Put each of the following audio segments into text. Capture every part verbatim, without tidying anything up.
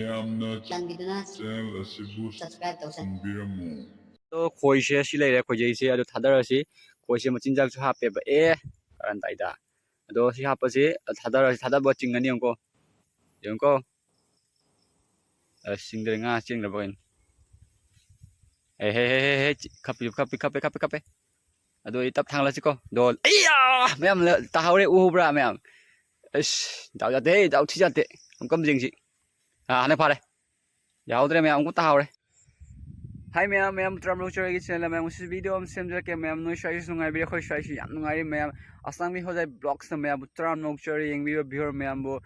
ꯃꯌꯥꯝꯅ ꯆꯥꯟꯕꯤꯗꯨꯅ ꯆꯦꯅꯦꯜ ꯑꯁꯤꯕꯨ ꯁꯕꯁꯀ꯭ꯔꯥꯏꯕ ꯇꯧꯁꯟꯕꯤꯔꯝꯃꯨ꯫ ꯑꯗꯣ ꯈꯣꯏꯁꯦ ꯁꯤ ꯂꯩꯔꯦ, ꯈꯣꯏꯖꯩꯁꯦ꯫ ꯑꯗꯣ ꯊꯥꯗꯔꯁꯤ꯫ ꯈꯣꯏꯁꯦ ꯃꯆꯤꯟꯖꯥꯛꯁꯨ ꯍꯥꯞꯄꯦꯕ꯫ ꯑꯦ, ꯀꯔꯟ ꯇꯥꯏꯗ꯫ ꯑꯗꯣ ꯁꯤ ꯍꯥꯞꯄꯁꯤ꯫ ꯊꯥꯗꯔꯁꯤ꯫ ꯊꯥꯗꯕ ꯆꯤꯡꯒꯅꯤ꯫ ꯌꯦꯡꯉꯨꯀꯣ, ꯌꯦꯡꯉꯨꯀꯣ꯫ ꯑꯁ, ꯆꯤꯡꯗ꯭ꯔꯦ꯫ ꯉꯥ ꯆꯦꯟꯈ꯭ꯔꯕ ꯀꯩꯅꯣ? ꯍꯦ, ꯍꯦ, ꯍꯦ, ꯍꯦ, ꯍꯦ, ꯆꯤ-, ꯈꯞꯄꯤ, ꯈꯞꯄꯤ, ꯈꯞꯄꯦ, ꯈꯞꯄꯦ, ꯈꯞꯄꯦ꯫ ꯑꯗꯣ ꯑꯩ ꯇꯞ ꯊꯥꯡꯒꯠꯂꯁꯤꯀꯣ꯫ ꯗꯣ, ꯑꯩꯌꯥ! ꯃꯌꯥꯝ ꯂ-, ꯇꯥꯍꯧꯔꯦ, ꯎꯍꯧꯕ꯭ꯔꯥ ꯃꯌꯥꯝ? ꯑꯁ, ꯗꯥꯎ ꯌꯥꯗꯦ, ꯗꯥꯎ ꯊꯤ ꯌꯥꯗꯦ꯫ ꯑꯃꯨꯛꯀ ꯑꯃ ꯌꯦꯡꯁꯤ꯫ ꯑꯥ, ꯍꯟꯗꯛ ꯐꯥꯔꯦ꯫ ꯌꯥꯍꯧꯗ꯭ꯔꯦ ꯃꯌꯥꯝ, ꯑꯃꯨꯛꯀ ꯇꯥꯍꯧꯔꯦ꯫ ꯍꯥꯏ ꯃꯌꯥꯝ, ꯃꯌꯥꯝ ꯇꯔꯥꯝ ꯂꯧꯆꯔꯒꯤ ꯆꯦꯅꯦꯜꯗ ꯃꯌꯥꯝ ꯉꯁꯤ ꯚꯤꯗꯤꯑꯣ ꯑꯃ ꯁꯦꯝꯖꯔꯛꯀꯦ꯫ ꯃꯌꯥꯝ ꯅꯣꯏ ꯁ꯭ꯋꯥꯏꯁꯤꯁꯨ ꯅꯨꯡꯉꯥꯏꯕꯤꯔꯤ, ꯑꯩꯈꯣꯏ ꯁ꯭ꯋꯥꯏꯁꯤ ꯌꯥꯝ ꯅꯨꯡꯉꯥꯏꯔꯤ꯫ ꯃꯌꯥꯝ ꯑꯁꯥꯡꯕꯤ ꯍꯣꯖꯥꯏ ꯕ꯭ꯂꯣꯛꯁꯇ ꯃꯌꯥꯝꯕꯨ ꯇꯔꯥꯝ ꯂꯧꯆꯔꯤ꯫ ꯌꯦꯡꯕꯤꯕ ꯚ꯭ꯌꯨꯋꯔ ꯃꯌꯥꯝꯕꯨ,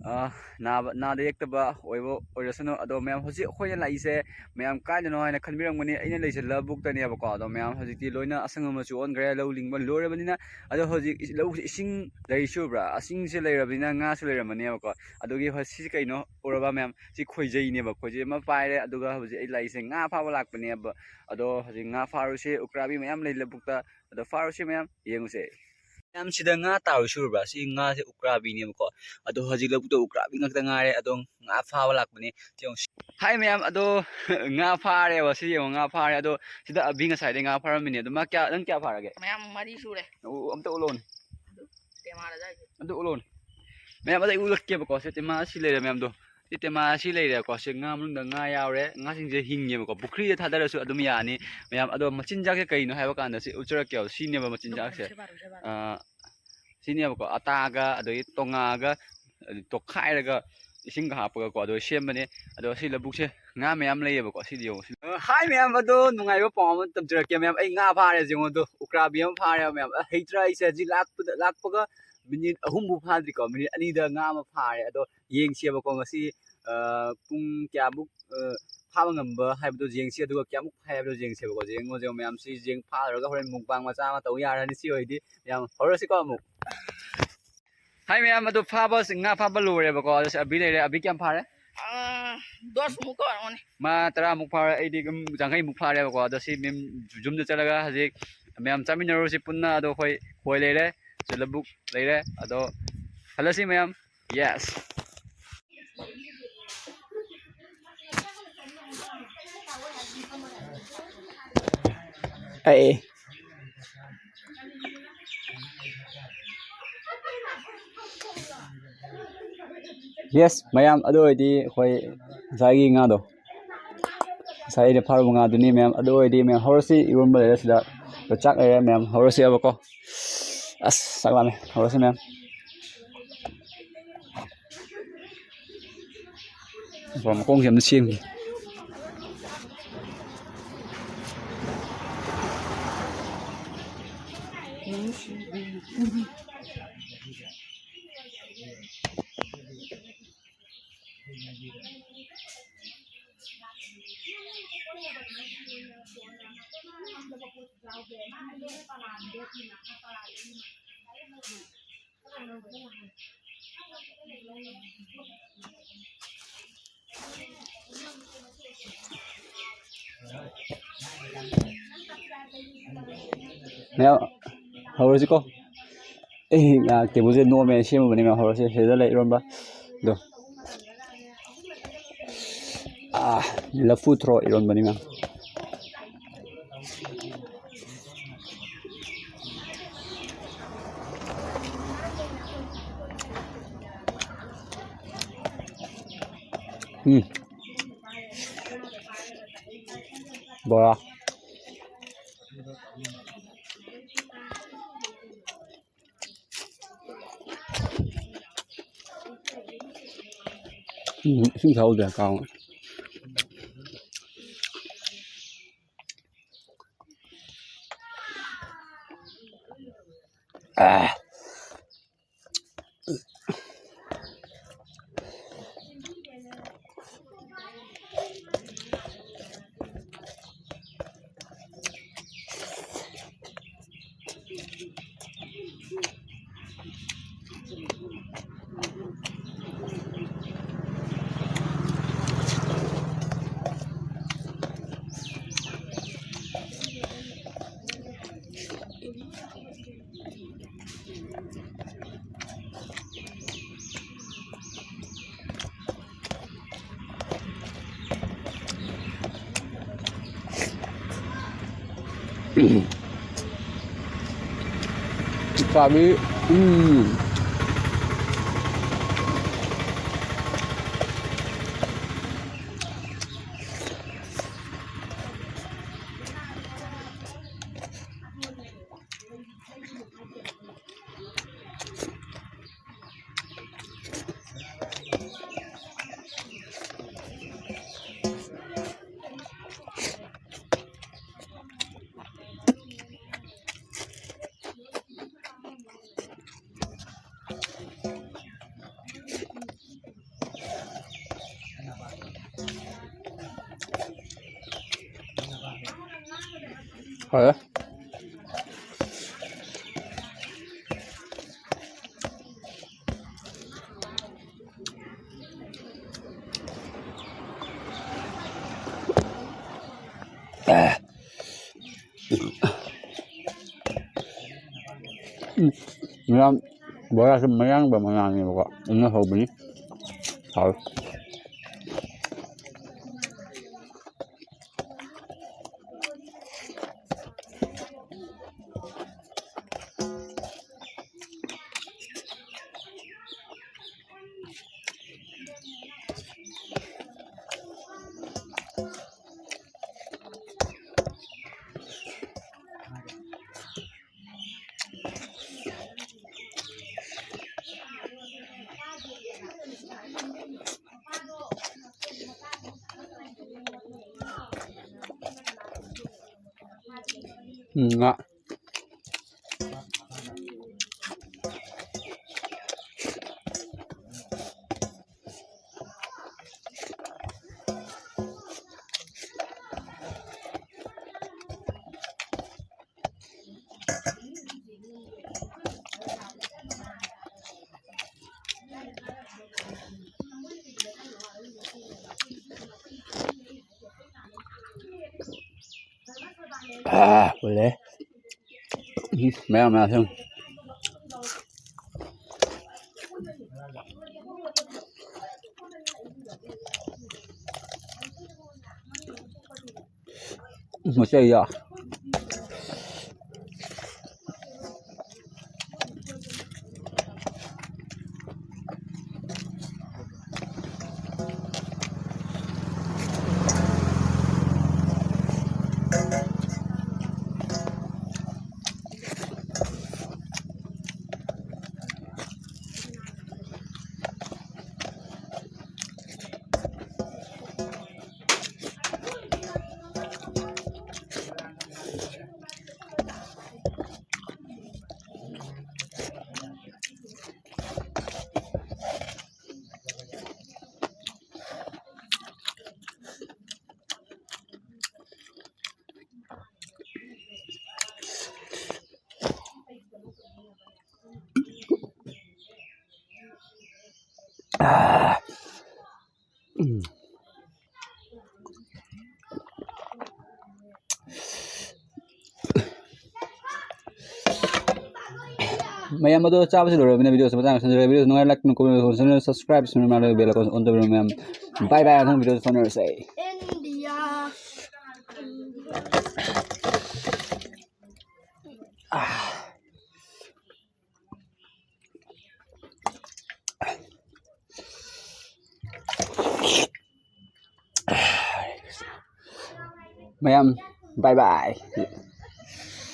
ꯑ, ꯅꯥꯕ, ꯅꯥꯗ ꯌꯦꯛꯇꯕ ꯑꯣꯏꯕ ꯑꯣꯏꯔꯁꯅꯨ꯫ ꯑꯗꯣ ꯃꯌꯥꯝ ꯍꯧꯖꯤꯛ ꯑꯩꯈꯣꯏꯅ ꯂꯥꯛꯏꯁꯦ ꯃꯌꯥꯝ ꯀꯥꯏꯗꯅꯣ ꯍꯥꯏꯅ ꯈꯟꯕꯤꯔꯝꯒꯅꯤ꯫ ꯑꯩꯅ ꯂꯩꯁꯦ ꯂꯧꯕꯨꯛꯇꯅꯦꯕꯀꯣ꯫ ꯑꯗꯣ ꯃꯌꯥꯝ ꯍꯧꯖꯤꯛꯇꯤ ꯂꯣꯏꯅ ꯑꯁꯪꯕ ꯃꯆꯨ ꯑꯣꯟꯈ꯭ꯔꯦ, ꯂꯧ ꯂꯤꯡꯕ ꯂꯣꯏꯔꯕꯅꯤꯅ꯫ ꯑꯗꯣ ꯍꯧꯖꯤꯛ ꯏꯁ-, ꯂꯧꯕꯨꯛꯁꯦ ꯏꯁꯤꯡ ꯂꯩꯔꯤꯁꯤ ꯎꯕ꯭ꯔꯥ? ꯏꯁꯤꯡꯁꯦ ꯂꯩꯔꯕꯅꯤꯅ ꯉꯥꯁꯨ ꯂꯩꯔꯝꯃꯅꯦꯕꯀꯣ꯫ ꯑꯗꯨꯒꯤ ꯍꯣꯏ ꯁꯤꯁꯦ ꯀꯩꯅꯣ ꯎꯔꯕ ꯃꯌꯥꯝ? ꯁꯤ ꯈꯣꯏꯖꯩꯅꯦꯕ꯫ ꯈꯣꯏꯖꯩ ꯑꯃ ꯄꯥꯏꯔꯦ꯫ ꯑꯗꯨꯒ ꯍꯧꯖꯤꯛ ꯑꯩ ꯂꯥꯛꯏꯁꯦ ꯉꯥ ꯐꯥꯕ ꯂꯥꯛꯄꯅꯦꯕ꯫ ꯑꯗꯣ ꯍꯧꯖꯤꯛ ꯉꯥ ꯐꯥꯔꯨꯁꯦ꯫ ꯎꯀ꯭ꯔꯥꯕꯤ ꯃꯌꯥꯝ ꯂꯩ ꯂꯧꯕꯨꯛꯇ꯫ ꯑꯗꯣ ꯐꯥꯔꯨꯁꯦ ꯃꯌꯥꯝ, ꯌꯦꯡꯉꯨꯁꯦ꯫ ꯃꯌꯥꯝ ꯁꯤꯗ ꯉꯥ ꯇꯥꯔꯨꯁꯤ ꯎꯔꯕ꯭ꯔꯥ? ꯁꯤ ꯉꯥꯁꯦ ꯎꯀ꯭ꯔꯥꯕꯤꯅꯦꯕꯀꯣ꯫ ꯑꯗꯣ ꯍꯧꯖꯤꯛ ꯂꯧꯕꯨꯛꯇ ꯎꯀ꯭ꯔꯥꯕꯤ ꯉꯥꯛꯇ ꯉꯥꯏꯔꯦ꯫ ꯑꯗꯣ ꯉꯥ ꯐꯥꯕ ꯂꯥꯛꯄꯅꯦ꯫ ꯁꯤ ꯌꯦꯡꯉꯨ꯫ ꯍꯥꯏ ꯃꯌꯥꯝ, ꯑꯗꯣ ꯉꯥ ꯐꯥꯔꯦꯕ꯫ ꯁꯤ ꯌꯦꯡꯉꯣ, ꯉꯥ ꯐꯥꯔꯦ꯫ ꯑꯗꯣ ꯁꯤꯗ ꯑꯕꯤ ꯉꯁꯥꯏꯗꯩ ꯉꯥ ꯐꯥꯔꯝꯃꯤꯅꯦ꯫ ꯑꯗꯣ ꯃꯥ ꯀꯌꯥ, ꯅꯪ ꯀꯌꯥ ꯐꯥꯔꯒꯦ? ꯃꯌꯥꯝ ꯃꯔꯤ ꯁꯨꯔꯦ꯫ ꯎ-, ꯑꯝꯇ ꯎꯠꯂꯛꯑꯣꯅꯦ꯫ ꯇꯦꯃꯥꯗ ꯑꯗꯥꯏꯗ꯫ ꯑꯝꯇ ꯎꯠꯂꯛꯑꯣꯅꯦ꯫ ꯃꯌꯥꯝ, ꯑꯗ ꯑꯩ ꯎꯠꯂꯛꯀꯦꯕꯀꯣ꯫ ꯁꯤ ꯇꯦꯃꯥ ꯁꯤ ꯂꯩꯔꯦ ꯃꯌꯥꯝꯗꯣ꯫ ꯁꯤ ꯇꯦꯃꯥ ꯁꯤ ꯂꯩꯔꯦꯀꯣ꯫ ꯁꯤ ꯉꯥ ꯃꯅꯨꯡꯗ ꯉꯥ ꯌꯥꯎꯔꯦ꯫ ꯉꯥꯁꯤꯡꯁꯦ ꯍꯤꯡꯉꯦꯕꯀꯣ꯫ ꯄꯨꯈ꯭ꯔꯤꯗ ꯊꯥꯗꯔꯁꯨ ꯑꯗꯨꯝ ꯌꯥꯅꯤ ꯃꯌꯥꯝ꯫ ꯑꯗꯣ ꯃꯆꯤꯟꯖꯥꯛꯁꯦ ꯀꯩꯅꯣ ꯍꯥꯏꯕ ꯀꯥꯟꯗ ꯁꯤ ꯎꯠꯆꯔꯛꯀꯦꯕ꯫ ꯁꯤꯅꯦꯕ ꯃꯆꯤꯟꯖꯥꯛꯁꯦ꯫ ꯑꯥ, ꯁꯤꯅꯦꯕꯀꯣ꯫ ꯑꯇꯥꯒ, ꯑꯗꯒꯤ ꯇꯣꯉꯥꯒ, ꯑꯗꯩ ꯇꯣꯠꯈꯥꯏꯔꯒ ꯏꯁꯤꯡꯒ ꯍꯥꯞꯄꯒꯀꯣ꯫ ꯑꯗꯣ ꯁꯦꯝꯕꯅꯦ꯫ ꯑꯗꯣ ꯁꯤ ꯂꯧꯕꯨꯛꯁꯦ ꯉꯥ ꯃꯌꯥꯝ ꯂꯩꯌꯦꯕꯀꯣ꯫ ꯁꯤꯗꯤ ꯌꯦꯡꯉꯣ꯫ ꯁꯤ-, ꯑ, ꯍꯥꯏ ꯃꯌꯥꯝ, ꯑꯗꯣ ꯅꯨꯡꯉꯥꯏꯕ ꯄꯥꯎ ꯑꯃ ꯇꯝꯖꯔꯛꯀꯦ ꯃꯌꯥꯝ꯫ ꯑꯩ ꯉꯥ ꯐꯥꯔꯦ ꯌꯦꯡꯉꯣ꯫ ꯑꯗꯣ ꯎꯀ꯭ꯔꯥꯕꯤ ꯑꯃ ꯐꯥꯔꯦ ꯃꯌꯥꯝ꯫ ꯑ, ꯍꯩꯇ꯭ꯔꯥ ꯑꯩꯁꯦ? ꯍꯧꯖꯤꯛ ꯂꯥꯛꯄꯗ, ꯂꯥꯛꯄꯒ ꯃꯤꯅꯤꯠ ꯑꯍꯨꯝꯐꯥꯎ ꯐꯥꯗ꯭ꯔꯤꯀꯣ꯫ ꯃꯤꯅꯤꯠ ꯑꯅꯤꯗ ꯉꯥ ꯑꯃ ꯐꯥꯔꯦ꯫ ꯑꯗꯣ ꯌꯦꯡꯁꯦꯕꯀꯣ ꯉꯁꯤ, ꯑ, ꯄꯨꯡ ꯀꯌꯥꯃꯨꯛ, ꯑ, ꯐꯥꯕ ꯉꯝꯕ ꯍꯥꯏꯕꯗꯣ ꯌꯦꯡꯁꯤ꯫ ꯑꯗꯨꯒ ꯀꯌꯥꯃꯨꯛ ꯐꯥꯏ ꯍꯥꯏꯕꯗꯣ ꯌꯦꯡꯁꯦꯕꯀꯣ꯫ ꯌꯦꯡꯉꯣ, ꯌꯦꯡꯉꯣ ꯃꯌꯥꯝ꯫ ꯁꯤ ꯌꯦꯡ ꯐꯥꯔꯒ ꯍꯣꯔꯦꯟ ꯃꯨꯛꯕꯥꯡ ꯃꯆꯥ ꯑꯃ ꯇꯧ ꯌꯥꯔꯅꯤ꯫ ꯁꯤ ꯑꯣꯏꯗꯤ ꯃꯌꯥꯝ ꯍꯧꯔꯁꯤꯀꯣ ꯑꯃꯨꯛ꯫ ꯍꯥꯏ ꯃꯌꯥꯝ, ꯑꯗꯨ ꯐꯥꯕ, ꯉꯥ ꯐꯥꯕ ꯂꯣꯏꯔꯦꯕꯀꯣ꯫ ꯑꯗꯨ ꯁꯤ ꯑꯕꯤ ꯂꯩꯔꯦ꯫ ꯑꯕꯤ ꯀꯌꯥꯝ ꯐꯥꯔꯦ? ꯑꯥ, ꯗꯁ ꯃꯨꯛ ꯑꯣꯏꯔꯝꯒꯅꯤ꯫ ꯃꯥ ꯇꯔꯥꯃꯨꯛ ꯐꯥꯔꯦ꯫ ꯑꯩꯗꯤ ꯑꯗꯨꯝ ꯌꯥꯡꯈꯩꯃꯨꯛ ꯐꯥꯔꯦꯕꯀꯣ꯫ ꯑꯗꯣ ꯁꯤ ꯃꯦꯝ ꯌꯨꯝꯗ ꯆꯠꯂꯒ ꯍꯧꯖꯤꯛ ꯃꯌꯥꯝ ꯆꯥꯃꯤꯟꯅꯔꯨꯔꯁꯤ ꯄꯨꯟꯅ꯫ ꯑꯗꯣ ꯑꯩꯈꯣꯏ ꯈꯣꯏ ꯂꯩꯔꯦ, ꯁꯤ ꯂꯧꯕꯨꯛ ꯂꯩꯔꯦ꯫ ꯑꯗꯣ ꯍꯜꯂꯁꯤ ꯃꯌꯥꯝ꯫ Yes꯫ ꯑꯦ꯫ Yes, ꯃꯌꯥꯝ, ꯑꯗꯨ ꯑꯣꯏꯔꯗꯤ ꯑꯩꯈꯣꯏ ꯉꯁꯥꯏꯒꯤ ꯉꯥꯗꯣ, ꯉꯁꯥꯏ ꯑꯩꯅ ꯐꯥꯔꯨꯕ ꯉꯥꯗꯨꯅꯤ ꯃꯌꯥꯝ꯫ ꯑꯗꯨ ꯑꯣꯏꯔꯗꯤ ꯃꯌꯥꯝ, ꯍꯧꯔꯁꯤ꯫ ꯏꯔꯣꯟꯕ ꯂꯩꯔꯦ ꯁꯤꯗ, ꯑꯗꯣ ꯆꯥꯛ ꯂꯩꯔꯦ ꯃꯌꯥꯝ, ꯍꯧꯔꯁꯦꯕꯀꯣ꯫ ꯑꯁ, ꯆꯥꯛ ꯂꯥꯝꯃꯦ, ꯍꯧꯔꯁꯤ ꯃꯌꯥꯝ꯫ ꯃꯈꯣꯡꯁꯦ ꯑꯝꯇ ꯁꯦꯝꯒꯦ꯫ ꯃꯌꯥꯝ, ꯍꯧꯔꯁꯤꯀꯣ꯫ ꯑꯩ ꯉꯥꯏꯍꯥꯛ ꯇꯦꯕꯜꯁꯦ ꯅꯣꯝꯃꯦ, ꯁꯦꯝꯃꯨꯕꯅꯦ ꯃꯌꯥꯝ꯫ ꯍꯧꯔꯁꯤ꯫ ꯁꯤꯗ ꯂꯩ ꯏꯔꯣꯟꯕ ꯑꯗꯣ꯫ ꯑꯥ, ꯂꯐꯨ ꯊ꯭ꯔꯣ ꯏꯔꯣꯟꯕꯅꯤ ꯃꯌꯥꯝ꯫ ꯎꯝ꯫ ꯕꯣꯔꯥ꯫ ꯎꯝ, ꯏꯁꯤꯡ ꯊꯛꯍꯧꯗ꯭ꯔꯦ, ꯀꯥꯎ꯫ ꯑꯥ꯫ ꯎꯀꯥꯕꯤ꯫ ꯎꯝ꯫ ꯐꯔꯦ꯫ ꯎꯝ, ꯃꯌꯥꯝ ꯕꯣꯔꯥꯁꯦ ꯃꯌꯥꯡꯕ ꯃꯅꯥꯅꯦꯕꯀꯣ, ꯑꯗꯨꯅ ꯍꯧꯕꯅꯤ꯫ ꯍꯥꯎꯋꯤ꯫ ꯎꯝ, ꯉꯥ꯫ ꯑꯥ, ꯄꯨꯜꯂꯦ꯫ ꯎꯝ, ꯃꯌꯥꯝ ꯃꯌꯥꯝ ꯁꯦꯝ꯫ ꯃꯆꯩ ꯌꯥ꯫ ꯑꯥ꯫ ꯎꯝ꯫ ꯃꯌꯥꯝ ꯑꯗꯣ ꯆꯥꯕꯁꯤ ꯂꯣꯏꯔꯕꯅꯤꯅ video ꯁꯤ ꯃꯇꯥꯡ ꯌꯧꯁꯤꯟꯖꯔꯦ꯫ Video ꯅꯨꯡꯉꯥꯏ like, comment, channel subscribe, channel bell icon on ꯇꯧꯕꯤꯔꯝꯃꯣ ꯃꯌꯥꯝ꯫ Bye bye, ꯃꯊꯪ video ꯗ ꯐꯥꯎꯅꯔꯁꯦ꯫ India. ꯃꯌꯥꯝ bye bye꯫